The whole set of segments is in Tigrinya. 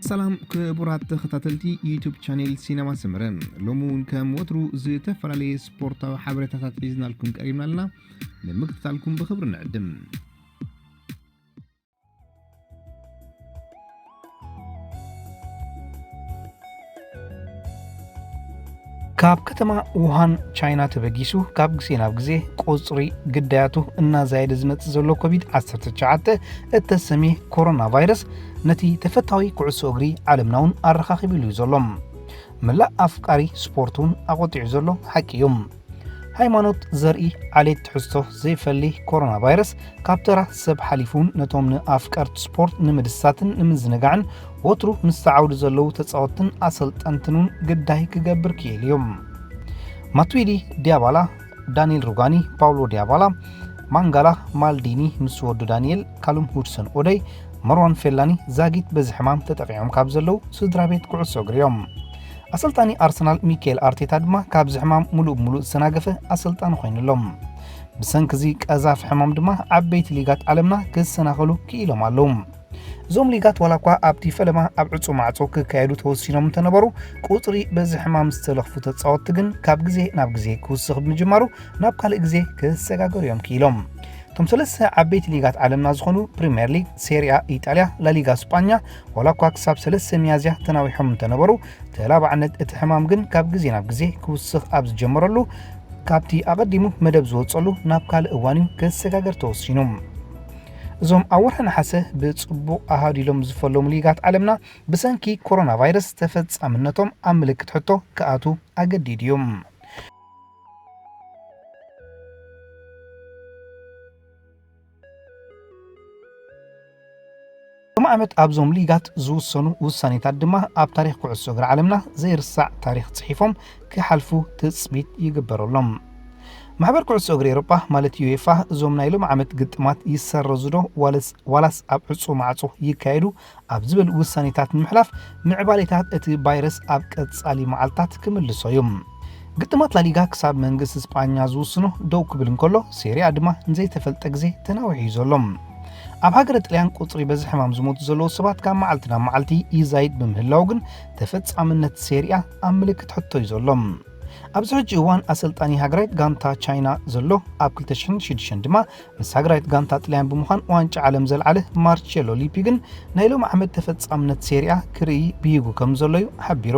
ሰላም ክቡራት ተኸታተልቲ ዩቱብ ቻኔል ሲነማ ሰመረ፣ ሎሚ እውን ከም ወትሩ ዝተፈላለየ ስፖርታዊ ሓበሬታታት ሒዝናልኩም ቀሪብና ኣለና። ንምክትታልኩም ብኽብሪ ንዕድም። ካብ ከተማ ውሃን ቻይና ተበጊሱ ካብ ግዜ ናብ ግዜ ቁጽሪ ግዳያቱ እናዛየደ ዝመጽእ ዘሎ ኮቪድ ዓሰርተ ትሽዓተ እተሰምየ ኮሮና ቫይረስ ነቲ ተፈታዊ ኩዕሶ እግሪ ዓለምና እውን ኣረኻኺብሉ እዩ ዘሎ። መላእ ኣፍቃሪ ስፖርት እውን ኣቖጢዑ ዘሎ ሓቂ እዩ። ሃይማኖት፣ ዘርኢ፣ ዓሌት፣ ትሕዝቶ ዘይፈሊ ኮሮና ቫይረስ ካብ ተራ ሰብ ሓሊፉ እውን ነቶም ንኣፍቀርቲ ስፖርት ንምድሳትን ንምዝንጋዕን ወትሩ ምስቲ ዓውዲ ዘለዉ ተጻወትትን ኣሰልጠንትን እውን ግዳይ ክገብር ክኢሉ እዩ። ማትዊዲ ዲያባላ፣ ዳንኤል ሩጋኒ፣ ፓውሎ ዲያባላ፣ ማንጋላ፣ ማልዲኒ ምስ ወዱ ዳንኤል፣ ካሉም ሁድሰን ኦደይ፣ መርዋን ፌላኒ ዛጊት በዚ ሕማም ተጠቒዖም ካብ ዘለዉ ስድራ ቤት ኩዕሶ እግሪ እዮም። ኣሰልጣኒ ኣርሰናል ሚካኤል ኣርቴታ ድማ ካብዚ ሕማም ሙሉእ ብሙሉእ ዝተናገፈ ኣሰልጣኒ ኮይኑ ኣሎ። ብሰንኪ እዚ ቀዛፊ ሕማም ድማ ዓበይቲ ሊጋት ዓለምና ክሰናኸሉ ክኢሎም ኣለዉ። እዞም ሊጋት ዋላ እኳ ኣብቲ ፈለማ ኣብ ዕጹ ማዕጾ ክካየዱ ተወሲኖም እንተነበሩ፣ ቁጽሪ በዚ ሕማም ዝተለኽፉ ተጻወትቲ ግን ካብ ግዜ ናብ ግዜ ክውስኽ ብምጅማሩ ናብ ካልእ ግዜ ክሰጋገሩ እዮም ክኢሎም። እቶም ሰለስተ ዓበይቲ ሊጋት ዓለምና ዝኾኑ ፕሪምየር ሊግ፣ ሴሪኣ ኢጣልያ፣ ላሊጋ ስጳኛ ዋላ እኳ ክሳብ ሰለስተ ሚያዝያ ተናዊሖም እንተነበሩ፣ ተላባዕነት እቲ ሕማም ግን ካብ ግዜ ናብ ግዜ ክውስኽ ኣብ ዝጀመረሉ፣ ካብቲ ኣቐዲሙ መደብ ዝወጸሉ ናብ ካልእ እዋን እዩ ክሰጋገር ተወሲኑ። እዞም ኣብ ወርሒ ነሓሰ ብጽቡቕ ኣሃዱ ኢሎም ዝፈለሙ ሊጋት ዓለምና ብሰንኪ ኮሮና ቫይረስ ተፈጻምነቶም ኣብ ምልክት ሕቶ ክኣቱ ኣገዲዱ እዩ። ሎም ዓመት ኣብዞም ሊጋት ዝውሰኑ ውሳኔታት ድማ ኣብ ታሪኽ ኩዕሶ እግሪ ዓለምና ዘይርሳዕ ታሪኽ ጽሒፎም ክሓልፉ ትጽቢት ይግበረሎም። ማሕበር ኩዕሶ እግሪ ኤውሮጳ ማለት ዩኤፋ እዞም ናይ ሎም ዓመት ግጥማት ይሰረዙ ዶ ዋለስ ዋላስ ኣብ ዕጹ ማዕጾ ይካየዱ ኣብ ዝብል ውሳኔታት ንምሕላፍ ምዕባሌታት እቲ ቫይረስ ኣብ ቀጻሊ መዓልታት ክምልሶ እዩ። ግጥማት ላሊጋ ክሳብ መንግስቲ ስጳኛ ዝውስኖ ደው ክብል እንከሎ፣ ሴሪኣ ድማ ንዘይተፈልጠ ግዜ ተናዊሑ እዩ ዘሎ። ኣብ ሃገረ ጥልያን ቁጽሪ በዚ ሕማም ዝሞቱ ዘለዉ ሰባት ካብ መዓልቲ ናብ መዓልቲ ይዛይድ ብምህላው ግን ተፈጻምነት ሴሪኣ ኣብ ምልክት ሕቶ እዩ ዘሎ። ኣብዚ ሕጂ እዋን ኣሰልጣኒ ሃገራዊት ጋንታ ቻይና ዘሎ ኣብ ክልተ ሽሕን ሽዱሽተን ድማ ምስ ሃገራዊት ጋንታ ጥልያን ብምዃን ዋንጫ ዓለም ዘልዓለ ማርቸሎ ሊፒ ግን ናይ ሎም ዓመት ተፈጻምነት ሴሪኣ ክርኢ ብሂጉ ከም ዘሎ እዩ ሓቢሩ።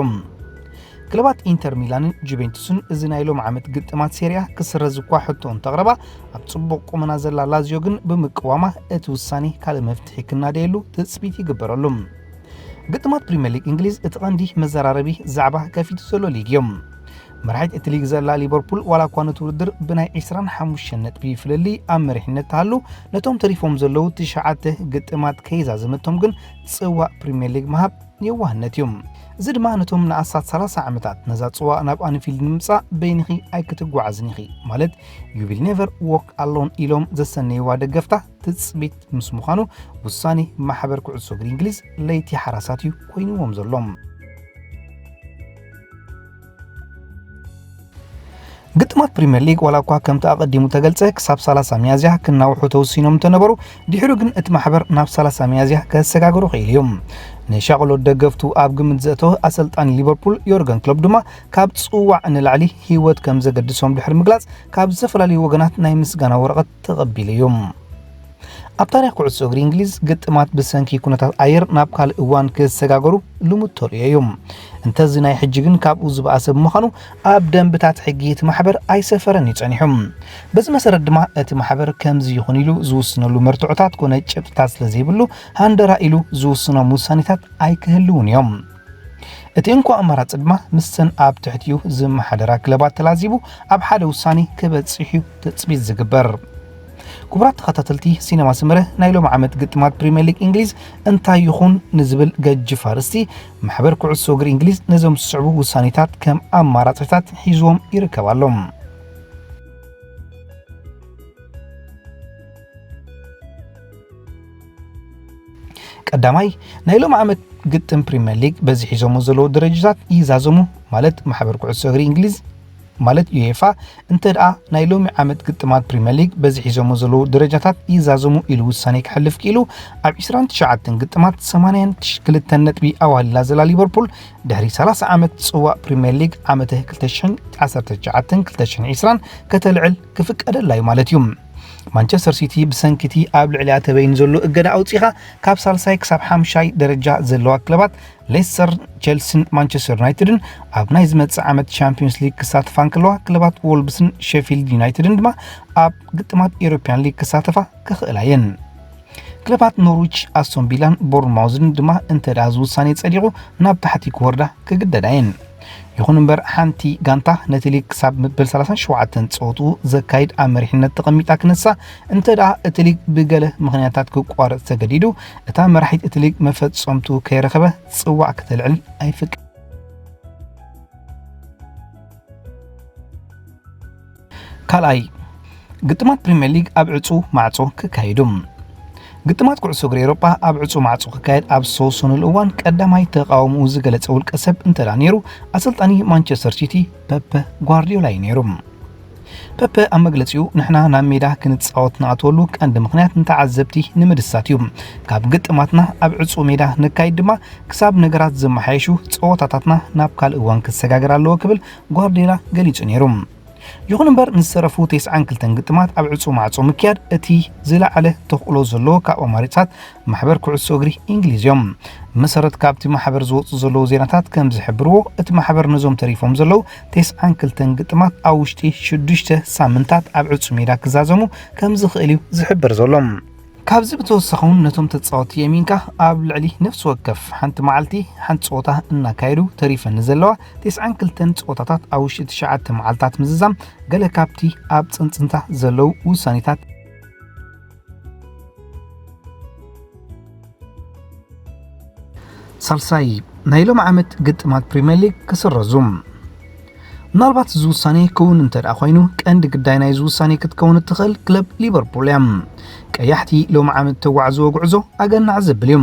ክለባት ኢንተር ሚላንን ጁቬንቱስን እዚ ናይ ሎም ዓመት ግጥማት ሴሪኣ ክስረዝ እኳ ሕቶ እንተቕረባ፣ ኣብ ጽቡቕ ቁመና ዘላ ላዚዮ ግን ብምቅዋማ እቲ ውሳኔ ካልእ መፍትሒ ክናደየሉ ትጽቢት ይግበረሉ። ግጥማት ፕሪምየር ሊግ እንግሊዝ እቲ ቀንዲ መዘራረቢ ዛዕባ ከፊቱ ዘሎ ሊግ እዮም። መራሒት እቲ ሊግ ዘላ ሊቨርፑል ዋላ እኳ ነቲ ውድድር ብናይ ዕስራን ሓሙሽተን ነጥቢ ፍልልይ ኣብ መሪሕነት ትሃሉ፣ ነቶም ተሪፎም ዘለዉ ትሽዓተ ግጥማት ከይዛዘመቶም ግን ጽዋእ ፕሪምየር ሊግ ምሃብ የዋህነት እዩ። እዚ ድማ ነቶም ንኣስታት ሰላሳ ዓመታት ነዛ ጽዋእ ናብ ኣንፊልድ ንምምጻእ በይንኺ ኣይክትጓዓዝን ኢኺ ማለት you will never walk alone ኢሎም ዘሰነይዋ ደገፍታ ትጽቢት ምስ ምዃኑ ውሳኔ ማሕበር ኩዕሶ እግሪ እንግሊዝ ለይቲ ሓራሳት እዩ ኮይንዎም ዘሎ። ግጥማት ፕሪምየር ሊግ ዋላ እኳ ከምቲ ኣቐዲሙ ተገልጸ ክሳብ ሰላሳ ሚያዝያ ክናውሑ ተወሲኖም እንተነበሩ፣ ድሕሩ ግን እቲ ማሕበር ናብ ሰላሳ ሚያዝያ ከሰጋግሮ ክኢሉ እዩ። ንሻቕሎት ደገፍቱ ኣብ ግምት ዘእተወ ኣሰልጣኒ ሊቨርፑል ዮርገን ክሎፕ ድማ ካብ ጽዋዕ ንላዕሊ ህይወት ከም ዘገድሶም ድሕሪ ምግላጽ ካብ ዝተፈላለዩ ወገናት ናይ ምስጋና ወረቐት ተቐቢሉ እዩ። ኣብ ታሪኽ ኩዕሶ እግሪ እንግሊዝ ግጥማት ብሰንኪ ኩነታት ኣየር ናብ ካልእ እዋን ክሰጋገሩ ልሙድ ተርእዮ እዩ። እንተዚ ናይ ሕጂ ግን ካብኡ ዝበኣሰ ብምዃኑ ኣብ ደንብታት ሕጊ እቲ ማሕበር ኣይሰፈረን እዩ ጸኒሑ። በዚ መሰረት ድማ እቲ ማሕበር ከምዚ ይኹን ኢሉ ዝውስነሉ መርትዖታት ኮነ ጭብጥታት ስለ ዘይብሉ ሃንደራ ኢሉ ዝውስኖም ውሳኔታት ኣይክህልውን እዮም። እቲ እንኮ ኣማራጺ ድማ ምስተን ኣብ ትሕቲኡ ዝመሓደራ ክለባት ተላዚቡ ኣብ ሓደ ውሳኔ ክበጽሕ እዩ ትጽቢት ዝግበር። ክቡራት ተኸታተልቲ ሲነማ ስምረ፣ ናይ ሎም ዓመት ግጥማት ፕሪምየር ሊግ እንግሊዝ እንታይ ይኹን ንዝብል ገጅፍ ኣርእስቲ ማሕበር ኩዕሶ እግሪ እንግሊዝ ነዞም ዝስዕቡ ውሳኔታት ከም ኣማራጺታት ሒዝዎም ይርከብ ኣሎ። ቀዳማይ፣ ናይ ሎም ዓመት ግጥም ፕሪምየር ሊግ በዚ ሒዞሞ ዘለዉ ደረጃታት ይዛዘሙ ማለት ማሕበር ኩዕሶ እግሪ እንግሊዝ ማለት ዩኤፋ፣ እንተ ደኣ ናይ ሎሚ ዓመት ግጥማት ፕሪምየር ሊግ በዚ ሒዞሞ ዘለዉ ደረጃታት ይዛዘሙ ኢሉ ውሳኔ ክሕልፍ ክኢሉ፣ ኣብ ዕስራን ትሽዓተን ግጥማት ሰማንያን ክልተን ነጥቢ ኣዋህሊላ ዘላ ሊቨርፑል፣ ድሕሪ ሰላሳ ዓመት ጽዋእ ፕሪምየር ሊግ ዓመተ ክልተ ሽሕን ዓሰርተ ትሽዓተን ክልተ ሽሕን ዕስራን ከተልዕል ክፍቀደላ እዩ ማለት እዩ። ማንቸስተር ሲቲ ብሰንኪቲ ኣብ ልዕሊኣ ተበይኑ ዘሎ እገዳ ኣውጺኻ ካብ ሳልሳይ ክሳብ ሓምሻይ ደረጃ ዘለዋ ክለባት ሌስተር፣ ቸልሲን ማንቸስተር ዩናይትድን ኣብ ናይ ዝመጽእ ዓመት ቻምፒዮንስ ሊግ ክሳተፋ እንከለዋ፣ ክለባት ዎልቭስን ሼፊልድ ዩናይትድን ድማ ኣብ ግጥማት ኤውሮፕያን ሊግ ክሳተፋ ክኽእላ እየን። ክለባት ኖርዊች፣ ኣስቶን ቪላን ቦርንማውዝን ድማ እንተ ደኣ እዚ ውሳኔ ጸዲቑ ናብ ታሕቲ ክወርዳ ክግደዳ እየን። ይኹን እምበር ሓንቲ ጋንታ ነቲ ሊግ ክሳብ ምብል ሰላሳን ሸውዓተን ጸወትኡ ዘካይድ ኣብ መሪሕነት ተቐሚጣ ክነሳ፣ እንተ ደኣ እቲ ሊግ ብገለ ምኽንያታት ክቋረጽ ተገዲዱ፣ እታ መራሒት እቲ ሊግ መፈጸምትኡ ከይረኸበ ጽዋዕ ክተልዕል ኣይፍቀድ። ካልኣይ፣ ግጥማት ፕሪምየር ሊግ ኣብ ዕጹ ማዕጾ ክካየዱ። ግጥማት ኩዕሶ እግሪ ኤውሮጳ ኣብ ዕጹ ማዕጾ ክካየድ ኣብ ዝተወሰኑሉ እዋን፣ ቀዳማይ ተቓውሞኡ ዝገለጸ ውልቀ ሰብ እንተ ደኣ ነይሩ፣ ኣሰልጣኒ ማንቸስተር ሲቲ ፐፐ ጓርዲዮላ እዩ ነይሩ። ፐፐ ኣብ መግለጺኡ፣ ንሕና ናብ ሜዳ ክንጻወት ንኣትወሉ ቀንዲ ምኽንያት ንተዓዘብቲ ንምድሳት እዩ። ካብ ግጥማትና ኣብ ዕጹ ሜዳ ነካይድ ድማ፣ ክሳብ ነገራት ዝመሓየሹ ጸወታታትና ናብ ካልእ እዋን ክሰጋገር ኣለዎ ክብል ጓርዲዮላ ገሊጹ ነይሩ። ይኹን እምበር፣ ንዝተረፉ ተስዓን ክልተን ግጥማት ኣብ ዕጹ ማዕጾ ምክያድ እቲ ዝለዓለ ተኽእሎ ዘለዎ ካብ ኣማሪጻት ማሕበር ኩዕሶ እግሪ እንግሊዝ እዮም። ብመሰረት ካብቲ ማሕበር ዝወጹ ዘለዉ ዜናታት ከም ዝሕብርዎ፣ እቲ ማሕበር ነዞም ተሪፎም ዘለዉ ተስዓን ክልተን ግጥማት ኣብ ውሽጢ ሽዱሽተ ሳምንታት ኣብ ዕጹ ሜዳ ክዛዘሙ ከም ዝኽእል እዩ ዝሕበር ዘሎ። ካብዚ ብተወሳኺ እውን ነቶም ተጻወትቲ የሚንካ ኣብ ልዕሊ ነፍሲ ወከፍ ሓንቲ መዓልቲ ሓንቲ ጸወታ እናካየዱ ተሪፈን ንዘለዋ ተስዓን ክልተን ጸወታታት ኣብ ውሽጢ ትሽዓተ መዓልታት ምዝዛም ገለ ካብቲ ኣብ ጽንጽንታ ዘለዉ ውሳኔታት። ሳልሳይ፣ ናይ ሎም ዓመት ግጥማት ፕሪምየር ሊግ ክስረዙ። ምናልባት እዚ ውሳኔ ክውን እንተ ደኣ ኮይኑ፣ ቀንዲ ግዳይ ናይዚ ውሳኔ ክትከውን እትኽእል ክለብ ሊቨርፑል እያ። ቀያሕቲ ሎም ዓመት ተጓዕዝዎ ጉዕዞ ኣገናዕ ዘብል እዩ።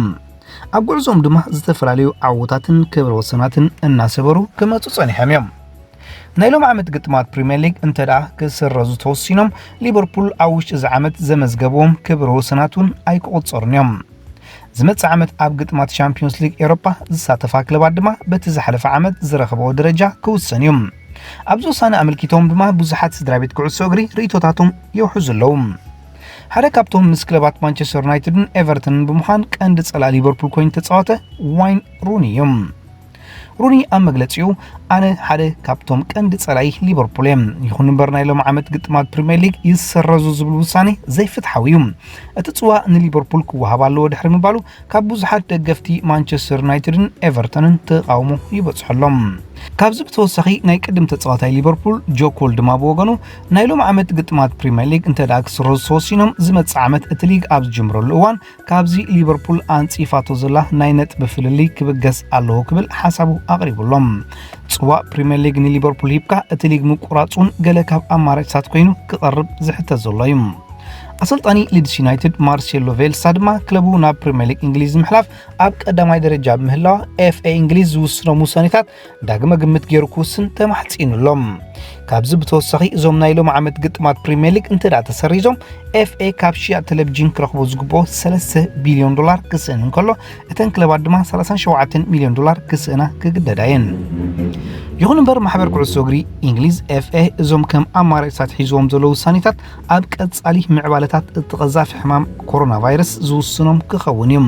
ኣብ ጉዕዞኦም ድማ ዝተፈላለዩ ዓወታትን ክብረ ወሰናትን እናሰበሩ ክመጹ ጸኒሖም እዮም። ናይ ሎም ዓመት ግጥማት ፕሪምየር ሊግ እንተ ደኣ ክስረዙ ተወሲኖም፣ ሊቨርፑል ኣብ ውሽጢ እዚ ዓመት ዘመዝገብዎም ክብረ ወሰናት እውን ኣይክቑጸሩን እዮም። ዝመጽእ ዓመት ኣብ ግጥማት ሻምፒዮንስ ሊግ ኤውሮጳ ዝሳተፋ ክለባት ድማ በቲ ዝሓለፈ ዓመት ዝረኸብኦ ደረጃ ክውሰን እዩ። ኣብዚ ውሳነ ኣመልኪቶም ድማ ብዙሓት ስድራ ቤት ኩዕሶ እግሪ ርእይቶታቶም የውሕዙ ኣለዉ። ሓደ ካብቶም ምስ ክለባት ማንቸስተር ዩናይትድን ኤቨርተንን ብምዃን ቀንዲ ጸላኢ ሊቨርፑል ኮይኑ ተጻወተ ዋይን ሩኒ እዩ። ሩኒ ኣብ መግለጺኡ፣ ኣነ ሓደ ካብቶም ቀንዲ ጸላኢ ሊቨርፑል እየ። ይኹን እምበር ናይ ሎም ዓመት ግጥማት ፕሪምየር ሊግ ይሰረዙ ዝብል ውሳኔ ዘይፍትሓዊ እዩ። እቲ ጽዋእ ንሊቨርፑል ክወሃብ ኣለዎ ድሕሪ ምባሉ ካብ ብዙሓት ደገፍቲ ማንቸስተር ዩናይትድን ኤቨርተንን ተቓውሞ ይበጽሖ ኣሎ። ካብዚ ብተወሳኺ ናይ ቅድም ተጻዋታይ ሊቨርፑል ጆ ኮል ድማ ብወገኑ ናይ ሎም ዓመት ግጥማት ፕሪምየር ሊግ እንተ ደኣ ክስረዙ ተወሲኖም ዝመጽእ ዓመት እቲ ሊግ ኣብ ዝጅምረሉ እዋን ካብዚ ሊቨርፑል ኣንጺፋቶ ዘላ ናይ ነጥቢ ፍልልይ ክብገስ ኣለዎ ክብል ሓሳቡ ኣቕሪቡ ኣሎ። ጽዋእ ፕሪምየር ሊግ ንሊቨርፑል ሂብካ እቲ ሊግ ምቁራጽ እውን ገለ ካብ ኣማራጭታት ኮይኑ ክቐርብ ዝሕተት ዘሎ እዩ። ኣሰልጣኒ ሊድስ ዩናይትድ ማርሴሎ ቬልሳ ድማ ክለቡ ናብ ፕሪምየር ሊግ እንግሊዝ ንምሕላፍ ኣብ ቀዳማይ ደረጃ ብምህላዋ ኤፍ ኤ እንግሊዝ ዝውስኖም ውሳኔታት ዳግመ ግምት ገይሩ ክውስን ተማሕጺኑ ኣሎ። ካብዚ ብተወሳኺ እዞም ናይ ሎም ዓመት ግጥማት ፕሪምየር ሊግ እንተ ደኣ ተሰሪዞም ኤፍ ኤ ካብ ሽያጥ ቴሌቪዥን ክረኽቦ ዝግብኦ ሰለስተ ቢልዮን ዶላር ክስእን እንከሎ እተን ክለባት ድማ ሰላሳን ሸውዓተን ሚልዮን ዶላር ክስእና ክግደዳ እየን። ይኹን እምበር ማሕበር ኩዕሶ እግሪ እንግሊዝ ኤፍ ኤ እዞም ከም ኣማራጭታት ሒዝዎም ዘለዉ ውሳኔታት ኣብ ቀጻሊ ምዕባለታት እቲ ቀዛፊ ሕማም ኮሮና ቫይረስ ዝውስኖም ክኸውን እዩ።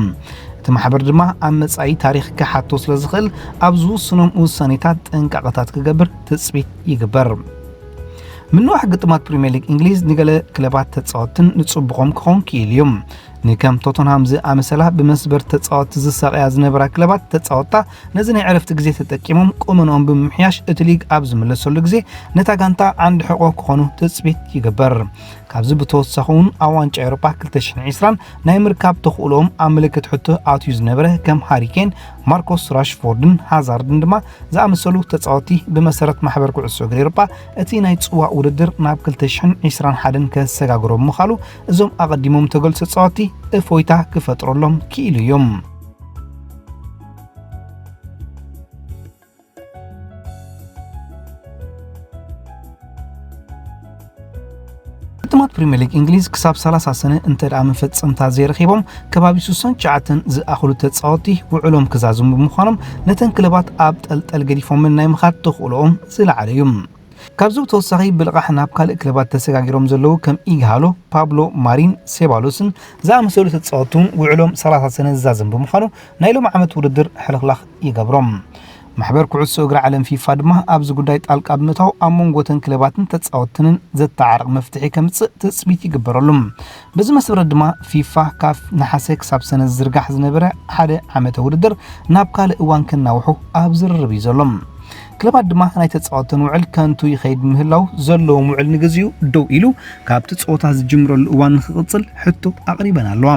እቲ ማሕበር ድማ ኣብ መጻኢ ታሪኽ ክሓቶ ስለ ዝኽእል ኣብ ዝውስኖም ውሳኔታት ጥንቃቐታት ክገብር ትጽቢት ይግበር። ምንዋሕ ግጥማት ፕሪምየር ሊግ እንግሊዝ ንገለ ክለባት ተጻወትን ንጽቡቖም ክኸውን ክኢሉ እዩ። ንከም ቶተንሃም ዝኣመሰላ ብመስበር ተጻወቲ ዝሳቐያ ዝነበራ ክለባት ተጻወታ ነዚ ናይ ዕረፍቲ ግዜ ተጠቂሞም ቁመንኦም ብምምሕያሽ እቲ ሊግ ኣብ ዝምለሰሉ ግዜ ነታ ጋንታ ዓንዲ ሕቖ ክኾኑ ትጽቢት ይግበር። ካብዚ ብተወሳኺ እውን ኣብ ዋንጫ ኤውሮጳ ክልተ ሽሕን ዕስራን ናይ ምርካብ ተኽእሎኦም ኣብ ምልክት ሕቶ ኣትዩ ዝነበረ ከም ሃሪኬን፣ ማርኮስ ራሽፎርድን ሃዛርድን ድማ ዝኣመሰሉ ተጻወቲ ብመሰረት ማሕበር ኩዕሶ እግሪ ኤውሮጳ እቲ ናይ ጽዋእ ውድድር ናብ ክልተ ሽሕን ዕስራን ሓደን ከሰጋግሮም ምኻሉ እዞም ኣቐዲሞም ተገልጹ ተጻወቲ እፎይታ ክፈጥረሎም ክኢሉ እዩ። ግጥማት ፕሪምየር ሊግ እንግሊዝ ክሳብ ሰላሳ ሰነ እንተ ደኣ መፈጸምታ ዘይረኺቦም፣ ከባቢ ስሳን ትሽዓተን ዝኣኽሉ ተጻወትቲ ውዕሎም ክዛዝሙ ብምዃኖም፣ ነተን ክለባት ኣብ ጠልጠል ገዲፎምን ናይ ምኻድ ተኽእሎኦም ዝለዓለ እዩ። ካብዚ ብተወሳኺ ብልቓሕ ናብ ካልእ ክለባት ተሰጋጊሮም ዘለዉ ከም ኢግሃሎ፣ ፓብሎ ማሪን፣ ሴባሎስን ዝኣመሰሉ ተጻወትቲ እውን ውዕሎም ሰላሳ ሰነ ዝዛዘም ብምዃኑ ናይ ሎም ዓመት ውድድር ሕልኽላኽ ይገብሮም። ማሕበር ኩዕሶ እግሪ ዓለም ፊፋ ድማ ኣብዚ ጉዳይ ጣልቃ ብምእታው ኣብ መንጎ ተን ክለባትን ተጻወትንን ዘተዓርቕ መፍትሒ ከምጽእ ትጽቢት ይግበረሉ። በዚ መሰረት ድማ ፊፋ ካብ ነሓሰ ክሳብ ሰነ ዝዝርጋሕ ዝነበረ ሓደ ዓመተ ውድድር ናብ ካልእ እዋን ከናውሑ ኣብ ዝርርብ እዩ ዘሎ። ክለባት ድማ ናይ ተጻወተን ውዕል ከንቱ ይኸይድ ምህላው ዘለዎም ውዕል ንግዚኡ ደው ኢሉ ካብቲ ጸወታ ዝጅምረሉ እዋን ንክቕጽል ሕቶ ኣቕሪበን ኣለዋ።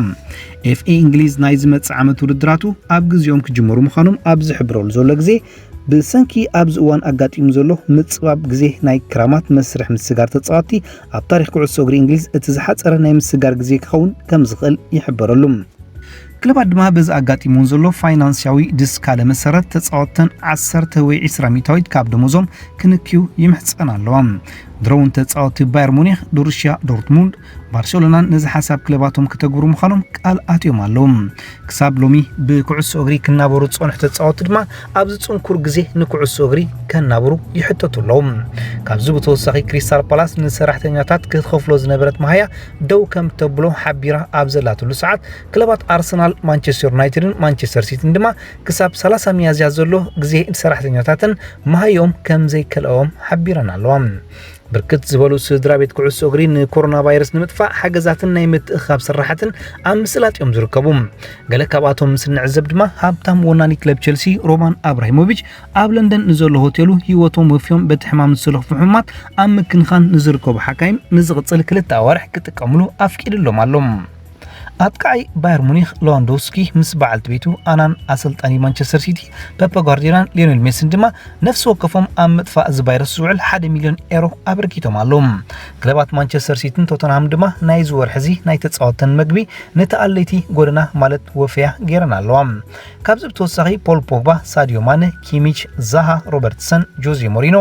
ኤፍኤ እንግሊዝ ናይ ዝመጽእ ዓመት ውድድራቱ ኣብ ግዜኦም ክጅመሩ ምዃኖም ኣብ ዝሕብረሉ ዘሎ ግዜ፣ ብሰንኪ ኣብዚ እዋን ኣጋጢሙ ዘሎ ምጽባብ ግዜ ናይ ክራማት መስርሕ ምስጋር ተጻወትቲ ኣብ ታሪኽ ኩዕሶ እግሪ እንግሊዝ እቲ ዝሓጸረ ናይ ምስጋር ግዜ ክኸውን ከም ዝኽእል ይሕበረሉ። ክለባት ድማ በዚ ኣጋጢሙን ዘሎ ፋይናንስያዊ ድስካለ መሰረት ተጻወተን ዓሰርተ ወይ ዕስራ ሚታዊት ካብ ደሞዞም ክንክዩ ይምሕጸን ኣለዋ። ድሮውን ተጻወቲ ባየር ሙኒክ፣ ዶሩሽያ ዶርትሙንድ፣ ባርሴሎናን ነዚ ሓሳብ ክለባቶም ክተግብሩ ምዃኖም ቃል ኣትዮም ኣለዉ። ክሳብ ሎሚ ብኩዕሶ እግሪ ክናበሩ ዝጸንሑ ተጻወቲ ድማ ኣብዚ ጽንኩር ግዜ ንኩዕሶ እግሪ ከናብሩ ይሕተቱ ኣለዉ። ካብዚ ብተወሳኺ ክሪስታል ፓላስ ንሰራሕተኛታት ክትኸፍሎ ዝነበረት መሃያ ደው ከም ተብሎ ሓቢራ ኣብ ዘላትሉ ሰዓት፣ ክለባት ኣርሰናል፣ ማንቸስተር ዩናይትድን ማንቸስተር ሲቲን ድማ ክሳብ ሰላሳ ሚያዝያ ዘሎ ግዜ ሰራሕተኛታትን መሃዮም ከም ዘይከልኦም ሓቢረን ኣለዋ። ብርክት ዝበሉ ስድራ ቤት ኩዕሶ እግሪ ንኮሮና ቫይረስ ንምጥፋእ ሓገዛትን ናይ ምትእኻብ ስራሓትን ኣብ ምስላጥ እዮም ዝርከቡ። ገለ ካብኣቶም ምስ እንዕዘብ ድማ፣ ሃብታም ወናኒ ክለብ ቸልሲ ሮማን ኣብራሂሞቪች ኣብ ለንደን ንዘሎ ሆቴሉ ህይወቶም ወፍዮም በቲ ሕማም ዝተለኽፉ ሕሙማት ኣብ ምክንኻን ንዝርከቡ ሓካይም ንዝቕጽል ክልተ ኣዋርሕ ክጥቀምሉ ኣፍቂድሎም ኣሎ። ኣጥቃዓይ ባየር ሙኒክ ሌዋንዶውስኪ ምስ በዓልቲ ቤቱ ኣናን ኣሰልጣኒ ማንቸስተር ሲቲ ፔፕ ጓርዲዮላን ሊዮኔል ሜሲን ድማ ነፍሲ ወከፎም ኣብ ምጥፋእ እዚ ቫይረስ ዝውዕል ሓደ ሚልዮን ኤሮ ኣበርኪቶም ኣለዉ። ክለባት ማንቸስተር ሲቲን ቶተንሃም ድማ ናይዚ ወርሒ እዚ ናይ ተጻወተን መግቢ ነቲ ኣለይቲ ጎደና ማለት ወፈያ ገይረን ኣለዋ። ካብዚ ብተወሳኺ ፖል ፖግባ፣ ሳዲዮ ማነ፣ ኪሚች፣ ዛሃ፣ ሮበርትሰን፣ ጆዜ ሞሪኖ፣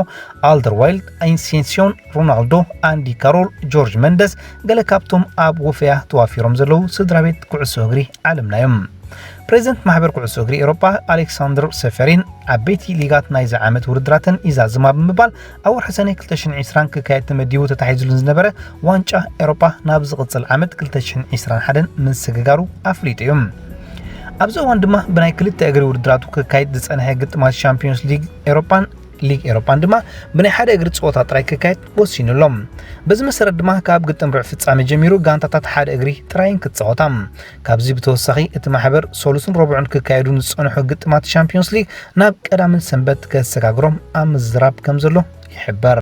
ኣልደርዋይልድ፣ ኣሴንሲዮን፣ ሮናልዶ፣ ኣንዲ ካሮል፣ ጆርጅ መንደስ ገለ ካብቶም ኣብ ወፈያ ተዋፊሮም ዘለዉ ስድራ ቤት ኩዕሶ እግሪ ዓለምና እዮም። ፕሬዚደንት ማሕበር ኩዕሶ እግሪ ኤውሮጳ ኣሌክሳንደር ሰፈሪን፣ ዓበይቲ ሊጋት ናይዚ ዓመት ውድድራተን ይዛዝማ ብምባል፣ ኣብ ወርሒ ሰነ ክልተ ሽሕን ዕስራን ክካየድ ተመዲቡ ተታሒዙሉ ዝነበረ ዋንጫ ኤውሮጳ ናብ ዝቕጽል ዓመት ክልተ ሽሕን ዕስራን ሓደን ምስግጋሩ ኣፍሊጡ እዩ። ኣብዚ እዋን ድማ ብናይ ክልተ እግሪ ውድድራቱ ክካየድ ዝጸንሐ ግጥማት ሻምፒዮንስ ሊግ ኤውሮጳን ሊግ ኤውሮጳን ድማ ብናይ ሓደ እግሪ ጸወታ ጥራይ ክካየድ ወሲኑ ኣሎ። በዚ መሰረት ድማ ካብ ግጥም ርብዕ ፍጻሜ ጀሚሩ ጋንታታት ሓደ እግሪ ጥራይን ክጻወታ። ካብዚ ብተወሳኺ እቲ ማሕበር ሰሉስን ረቡዕን ክካየዱ ንዝጸንሑ ግጥማት ሻምፒዮንስ ሊግ ናብ ቀዳምን ሰንበት ከሰጋግሮም ኣብ ምዝራብ ከም ዘሎ ይሕበር።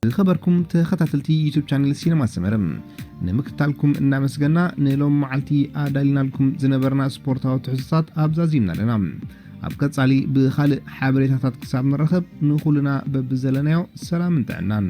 ዝኸበርኩም ተኸታተልቲ ዩቱብ ቻነል ሲነማ ሰመረ፣ ንምክትታልኩም እናመስገና፣ ንሎም መዓልቲ ኣዳሊናልኩም ዝነበርና ስፖርታዊ ትሕዝቶታት ኣብዛ ዚምና ኣለና። ኣብ ቀጻሊ ብኻልእ ሓበሬታታት ክሳብ ንራኸብ፣ ንኹልና በብዘለናዮ ሰላምን ጥዕናን።